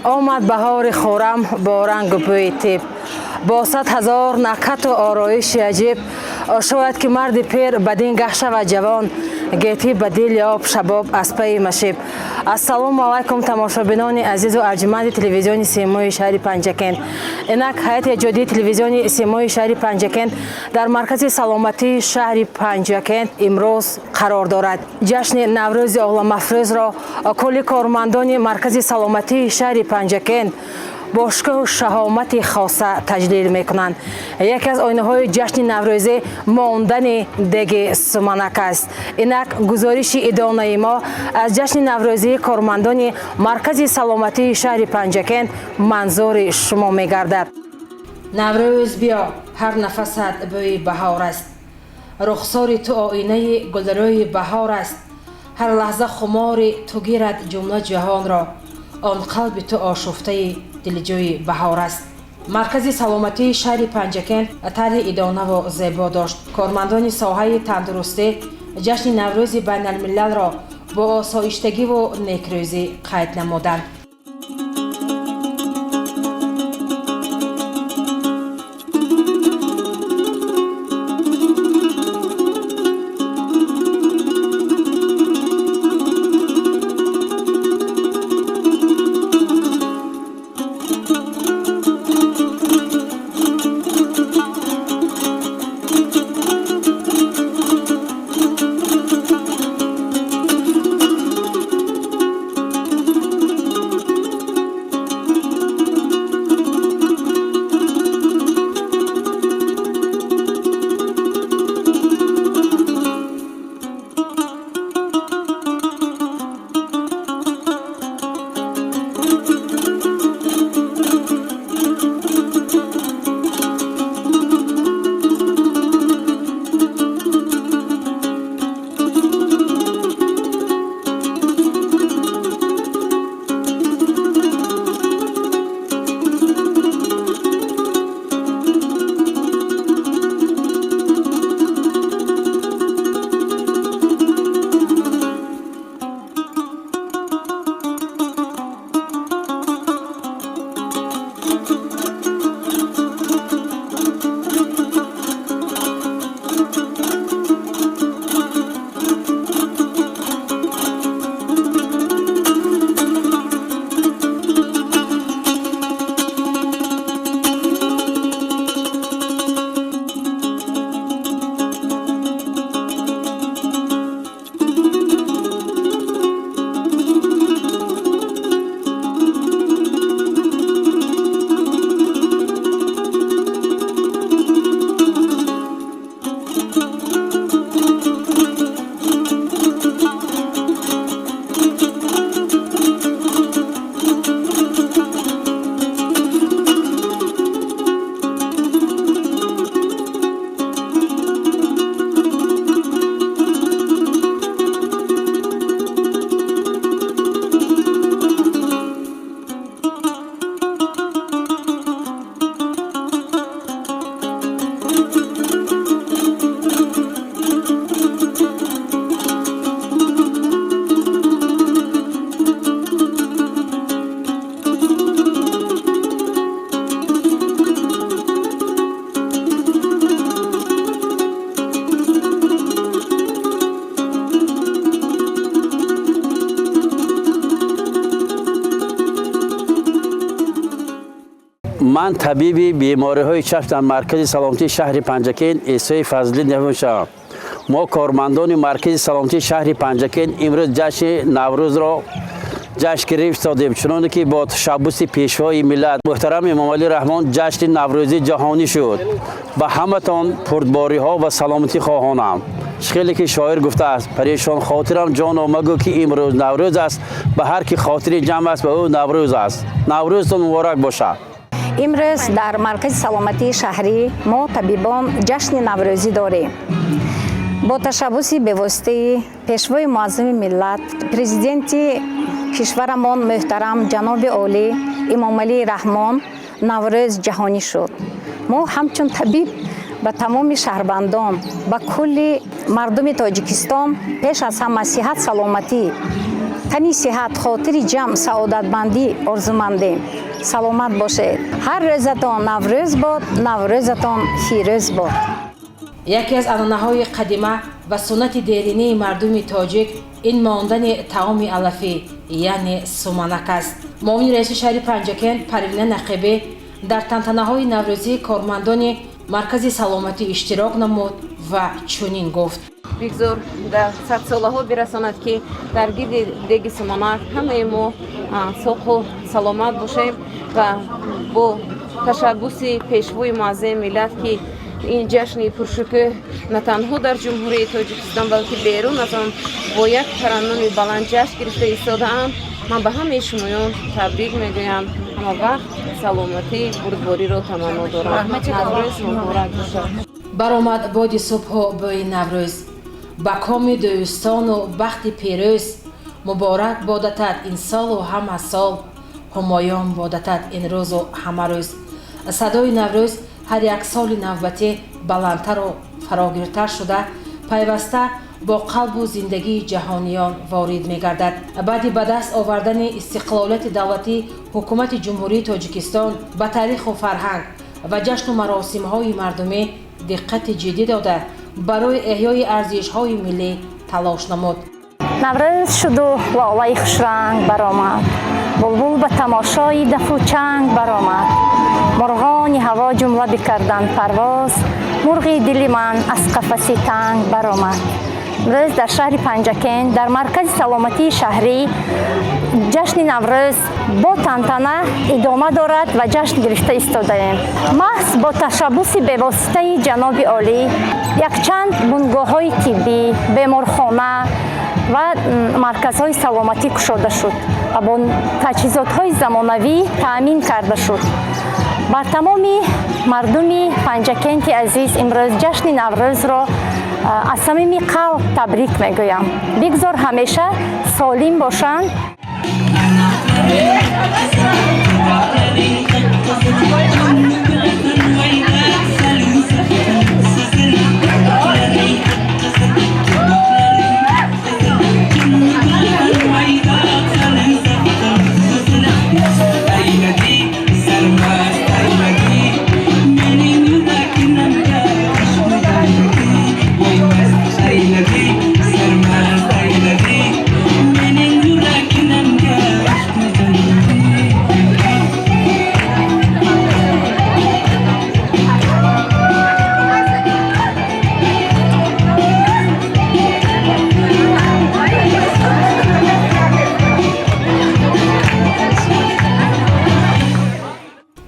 Омад баҳори хуррам бо рангу бӯи тиб, бо 100 000 накҳату ороиши аҷиб. Шояд ки марди пир бадин гаҳ шавад ҷавон, гетӣ ба дил ёб шабоб аз пайи машиб. Ассалому алайкум, тамошобинони азизу арҷуманди телевизиони Симои шаҳри Панҷакент. Инак ҳайати эҷодии телевизиони Симои шаҳри Панҷакент дар маркази саломатии шаҳри Панҷакент имрӯз қарор дорад. Ҷашни Наврӯзи оламафрӯзро кулли кормандони маркази саломатии шаҳри Панҷакент бо шукӯҳу шаҳомати хоса таҷлил мекунанд. Яке аз оинаҳои ҷашни Наврӯзӣ мондани деги суманак аст. Инак гузориши идонаи мо аз ҷашни наврӯзии кормандони маркази саломатии шаҳри Панҷакент манзури шумо мегардад. Наврӯз биё, ҳар нафасат бӯи баҳор аст, рухсори ту оинаи гулрӯи баҳор аст. Ҳар лаҳза хумори ту гирад ҷумла ҷаҳонро, он қалби ту ошуфтаи дилҷӯи баҳор аст. Маркази саломатии шаҳри Панҷакент тарҳи идонаву зебо дошт. Кормандони соҳаи тандурустӣ ҷашни Наврӯзи байналмилалро бо осоиштагиву некрӯзӣ қайд намуданд. Ман табиби бемориҳои чашм дар маркази саломатии шаҳри Панҷакент Исои Фазлӣ мешавам. Мо, кормандони маркази саломатии шаҳри Панҷакент, имрӯз ҷашни Наврӯзро ҷашн гирифтодем, чуноне ки бо ташаббуси Пешвои миллат муҳтарам Эмомалӣ Раҳмон ҷашни наврӯзӣ ҷаҳонӣ шуд. Ба ҳаматон пурдбориҳо ва саломатӣ хоҳонам. Хеле ки шоир гуфтааст: «Парешон хотирам, ҷоно, магӯ, ки имрӯз Наврӯз аст, ба ҳар ки хотири ҷамъ аст, ба ӯ Наврӯз аст». Наврӯзтон муборак бошад! Имрӯз дар маркази саломатии шаҳрӣ мо, табибон, ҷашни наврӯзӣ дорем. Бо ташаббуси бевоситаи Пешвои муаззами миллат, Президенти кишварамон муҳтарам ҷаноби олӣ Эмомалӣ Раҳмон Наврӯз ҷаҳонӣ шуд. Мо ҳамчун табиб ба тамоми шаҳрвандон, ба кулли мардуми Тоҷикистон пеш аз ҳама сиҳат, саломатӣ Тани сиҳат, хотири ҷамъ, саодатмандӣ орзумандем. Саломат бошед. Ҳар рӯзатон Наврӯз бод, Наврӯзатон фирӯз бод. Яке аз анъанаҳои қадима ва суннати деринии мардуми тоҷик ин мондани таоми алафӣ, яъне суманак аст. Муовини раиси шаҳри Панҷакент Парвина Нақибӣ дар тантанаҳои наврӯзии кормандони маркази саломатӣ иштирок намуд ва чунин гуфт: Бигзор дар садсолаҳо бирасонад, ки дар гирди деги суманак ҳамаи мо соқу саломат бошем ва бо ташаббуси Пешвои муаззами миллат, ки ин ҷашни пуршукӯҳ на танҳо дар Ҷумҳурии Тоҷикистон, балки берун аз он бо як тараннуми баланд ҷашн гирифта истодаанд, ман ба ҳамаи шумоён табрик мегӯям, ҳама вақт саломатӣ, бурдбориро таманно дорам. Наврӯз муборак бошад! Баромад боди субҳу бӯи Наврӯз ба коми дӯстону бахти пирӯз. Муборак бодатад ин солу ҳама сол, ҳумоён бодатад ин рӯзу ҳама рӯз. Садои Наврӯз ҳар як соли навбатӣ баландтару фарогиртар шуда, пайваста бо қалбу зиндагии ҷаҳониён ворид мегардад. Баъди ба даст овардани истиқлолияти давлатӣ, Ҳукумати Ҷумҳурии Тоҷикистон ба таъриху фарҳанг ва ҷашну маросимҳои мардумӣ диққати ҷиддӣ дода, барои эҳёи арзишҳои миллӣ талош намуд. Наврӯз шуду лолаи хушранг баромад, булбул ба тамошои дафу чанг баромад, мурғони ҳаво ҷумла бикарданд парвоз, мурғи дили ман аз қафаси танг баромад. Имрӯз дар шаҳри Панҷакент, дар маркази саломатии шаҳрӣ, ҷашни Наврӯз бо тантана идома дорад ва ҷашн гирифта истодаем. Маҳз бо ташаббуси бевоситаи ҷаноби олӣ якчанд бунгоҳҳои тиббӣ, беморхона ва марказҳои саломатӣ кушода шуд ва бо таҷҳизотҳои замонавӣ таъмин карда шуд. Бар тамоми мардуми Панҷакенти азиз имрӯз ҷашни Наврӯзро аз самими қалб табрик мегӯям. Бигзор ҳамеша солим бошанд.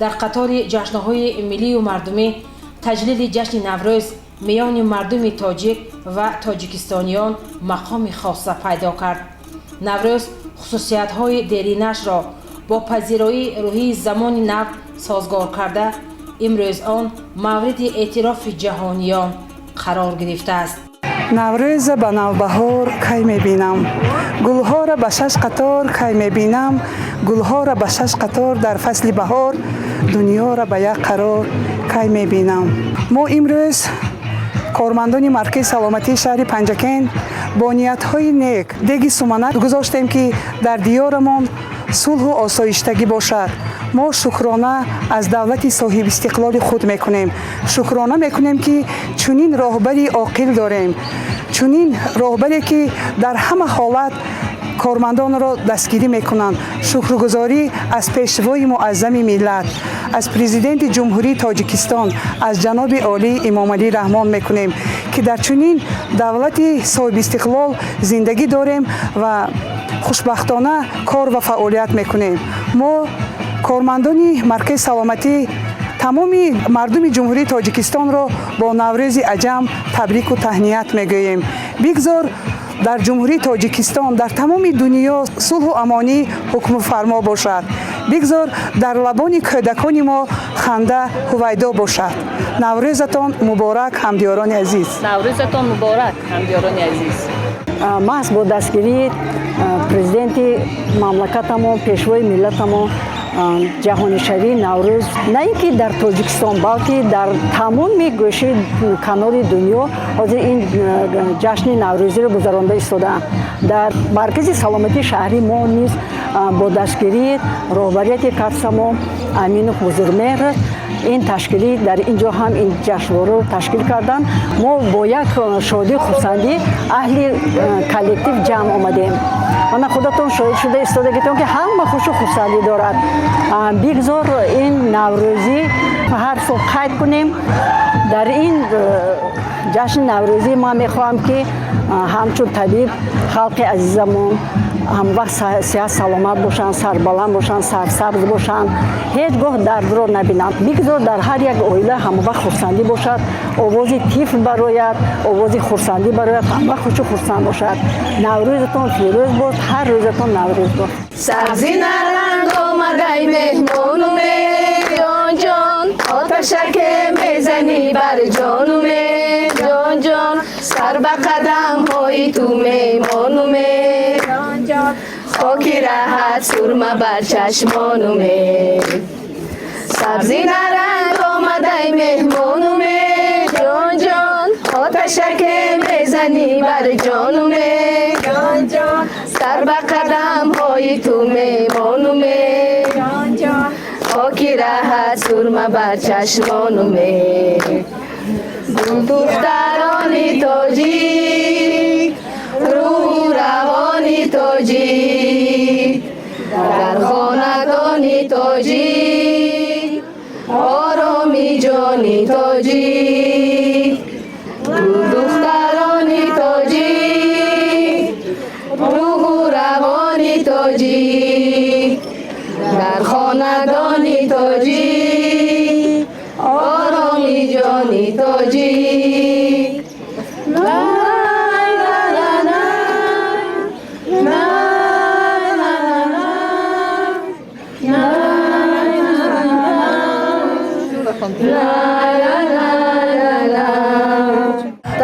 Дар қатори ҷашнҳои миллию мардумӣ таҷлили ҷашни Наврӯз миёни мардуми тоҷик ва тоҷикистониён мақоми хоса пайдо кард. Наврӯз хусусиятҳои деринашро бо пазироии рӯҳии замони нав созгор карда, имрӯз он мавриди эътирофи ҷаҳониён қарор гирифтааст. Наврӯза ба навбаҳор кай мебинам, гулҳоро ба шаш қатор кай мебинам, гулҳоро ба шаш қатор дар фасли баҳор, дунёро ба як қарор кай мебинам. Мо имрӯз, кормандони маркази саломатии шаҳри Панҷакент, бо ниятҳои нек деги суманак гузоштем, ки дар диёрамон сулҳу осоиштагӣ бошад. Мо шукрона аз давлати соҳибистиқлоли худ мекунем, шукрона мекунем, ки чунин роҳбари оқил дорем, чунин роҳбаре, ки дар ҳама ҳолат кормандонро дастгирӣ мекунанд. Шукргузорӣ аз Пешвои муаззами миллат, аз Президенти Ҷумҳурии Тоҷикистон, аз ҷаноби олӣ Эмомалӣ Раҳмон мекунем, ки дар чунин давлати соҳибистиқлол зиндагӣ дорем ва хушбахтона кор ва фаъолият мекунем. Мо, кормандони маркази саломатӣ, тамоми мардуми Ҷумҳурии Тоҷикистонро бо Наврӯзи аҷам табрику таҳният мегӯем. Бигзор дар Ҷумҳурии Тоҷикистон, дар тамоми дунё сулҳу амонӣ ҳукмфармо бошад. Бигзор дар лабони кӯдакони мо ханда ҳувайдо бошад. Наврӯзатон муборак, ҳамдиёрони азиз! Наврӯзатон муборак, ҳамдиёрони азиз! Маҳз бо дастгирии Президенти мамлакатамон, Пешвои миллатамон. Ҷаҳонишавии Наврӯз на ин ки дар Тоҷикистон, балки дар тамоми гӯшаи канори дунё ҳозир ин ҷашни наврӯзиро гузаронда истодаанд. Дар маркази саломатии шаҳри мо низ бо дастгирии роҳбарияти кафсамо Аминов Бузургмеҳр ин ташкилӣ дар ин ҷо ҳам ин ҷашнворро ташкил карданд. Мо бо як шодию хурсандӣ аҳли коллектив ҷамъ омадем. Мана, худатон шоҳид шуда истодагитон, ки ҳама хушу хурсандӣ дорад. Бигзор ин наврӯзӣ ҳар сол қайд кунем. Дар ин ҷашни наврӯзӣ ман мехоҳам, ки ҳамчун табиб халқи азизамон ҳамвақт сиҳат саломат бошанд, сарбаланд бошанд, сарсабз бошанд, ҳеҷ гоҳ дардро набинанд. Бигзор дар ҳар як оила ҳамавақт хурсандӣ бошад, овози тифл барояд, овози хурсандӣ барояд, ҳамвақт хушу хурсанд бошад. Наврӯзатон фирӯз бод, ҳар рӯзатон наврӯз бод. Сабзи наранг омадай меҳмонуме, ҷон-ҷон, оташаке мезанӣ бар ҷонуме, ҷон-ҷон, сар ба қадамҳои ту мемонуме, хоки раҳат сурма бар чашмонуме. Сабзи наранг омадай меҳмонуме, ҷон-ҷон, оташаке мезанӣ бар ҷонуме, ҷон-ҷон, сар ба қадамҳои ту мемонуме, хоки раҳат сурма бар чашмонуме. Гулдухтарони тоҷик, рӯҳу равони тоҷик, дар хонадони тоҷик ороми ҷони тоҷик. Гулдухтарони тоҷик, рӯҳу равони тоҷик, дар хонадони тоҷик ороми ҷони тоҷик. Ла ла ла ла ла ла ла ла ла ла ла ла.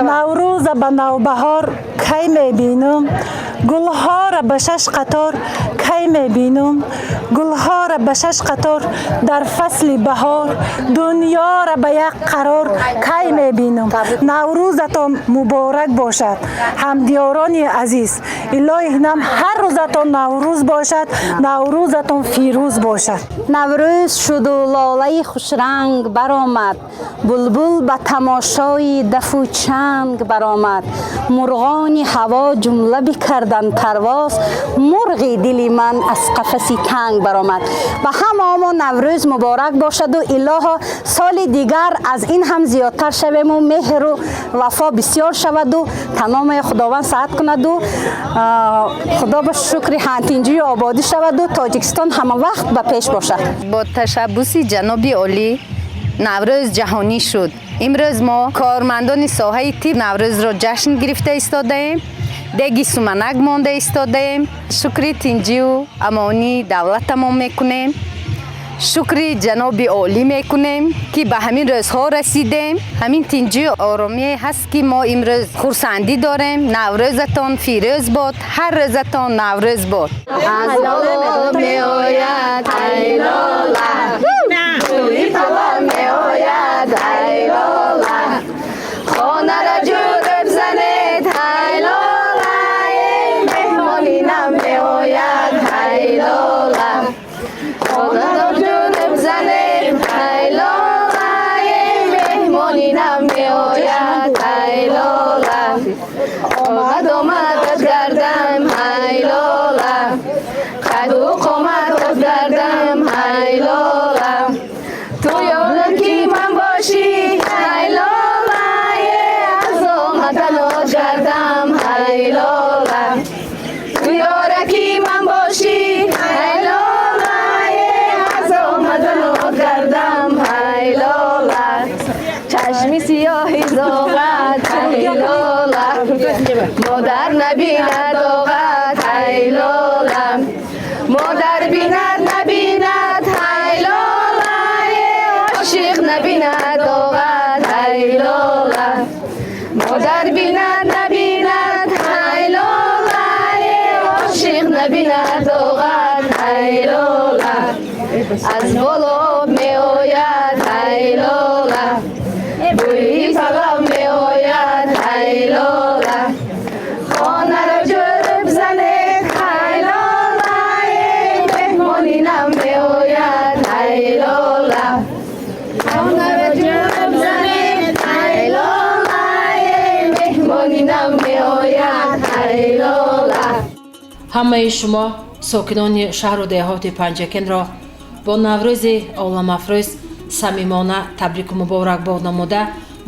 Наврӯза ба навбаҳор кай мебинум, гулҳоро ба шаш қатор кай мебинум, гулҳоро ба шаш қатор дар фасли баҳор, дунёро ба як қарор кай мебинум? Наврӯзатон муборак бошад, ҳамдиёрони азиз. Илоҳи нам ҳар рӯзатон наврӯз бошад, наврӯзатон фирӯз бошад. Наврӯз шуду лолаи хушранг баромад, булбул ба тамошои дафу чанг баромад, мурғони ҳаво ҷумла бикарданд парвоз, мурғи дили ман аз қафаси танг баромад. Ба ҳамаомо Наврӯз муборак бошаду илоҳо соли дигар аз ин ҳам зиёдтар шавему меҳру вафо бисёр шаваду тамоми Худованд саҳат кунаду Худо ба шукри ҳантинҷию ободӣ шаваду Тоҷикистон ҳама вақт ба пеш бошад. Бо ташаббуси ҷаноби олӣ Наврӯз ҷаҳонӣ шуд. Имрӯз мо, кормандони соҳаи тиб, Наврӯзро ҷашн гирифта истодаем, деги суманак монда истодаем, шукри тинҷию амонии давлатамон мекунем, шукри ҷаноби олӣ мекунем, ки ба ҳамин рӯзҳо расидем. Ҳамин тинҷию оромие ҳаст, ки мо имрӯз хурсандӣ дорем. Наврӯзатон фирӯз бод, ҳар рӯзатон Наврӯз бод. Аз боло меояд, ай лола, тӯи палав меояд, ай лола, хонара ҷурӯб занед, ай лола, меҳмони нам меояд, ай лола, хонара ҷурӯб занед, ай лола, меҳмони нам меояд, ай лола, омад, омад, гардам, ай лола, қаду қомат гардам, ай лола, ту ёра ки ман бошӣ, ай лола, аз омаданот гардам, ай лола, ту ёра ки ман бошӣ, ай лола, аз омаданот гардам, ай лола, чашми сиёҳи зоғат, ай лола, модар набинад доғат, ай лола, модар бинад набинад, ай лола, ошиқ набинад доғат, ай лола, модар бинад набинад, ай лола, ошиқ набинад доғат, ай лола. Аз боло меояд, ай лола, бӯи палав меояд, ай лола. Хонаро ҷӯруб занед, ай лола, меҳмони нав меояд, ай лола. Хонаро ҷӯруб занед, ай лола, меҳмони нав меояд, ай лола. Ҳамаи шумо сокинони шаҳру деҳоти Панҷакентро бо Наврӯзи оламафрӯз самимона табрику муборакбод намуда,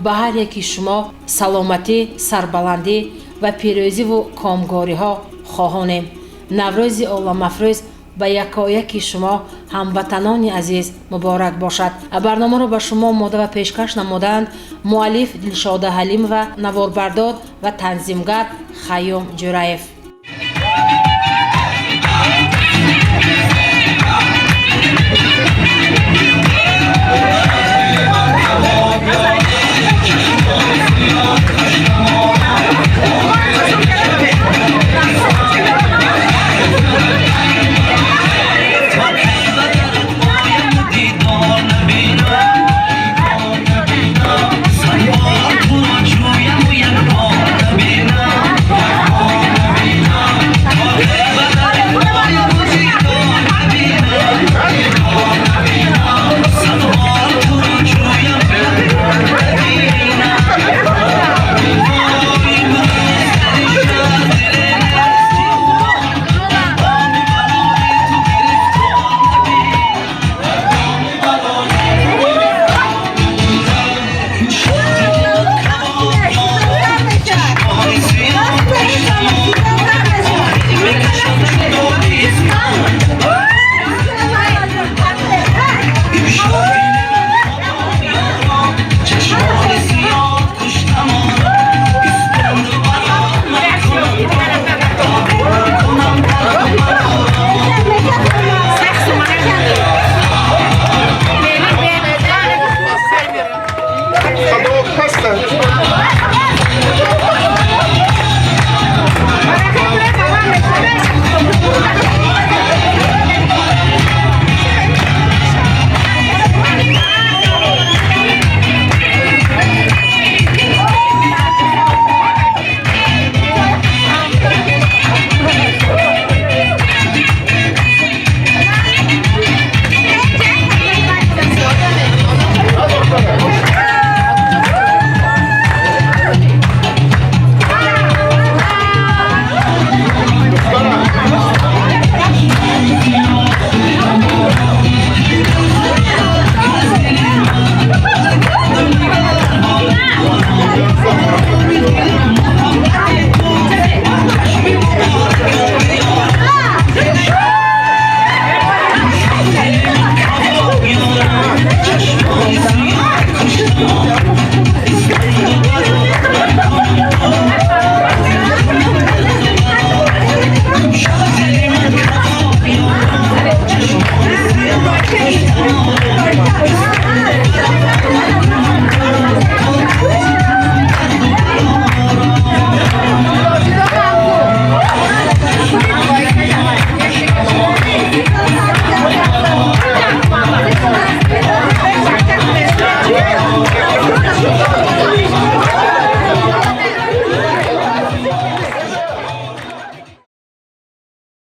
ба ҳар яки шумо саломатӣ, сарбаландӣ ва пирӯзиву комгориҳо хоҳонем. Наврӯзи оламафрӯз ба якояки шумо, ҳамватанони азиз, муборак бошад. Барномаро ба шумо омода ва пешкаш намуданд муаллиф Дилшода Ҳалимова, наворбардор ва танзимгар Хайём Ҷураев.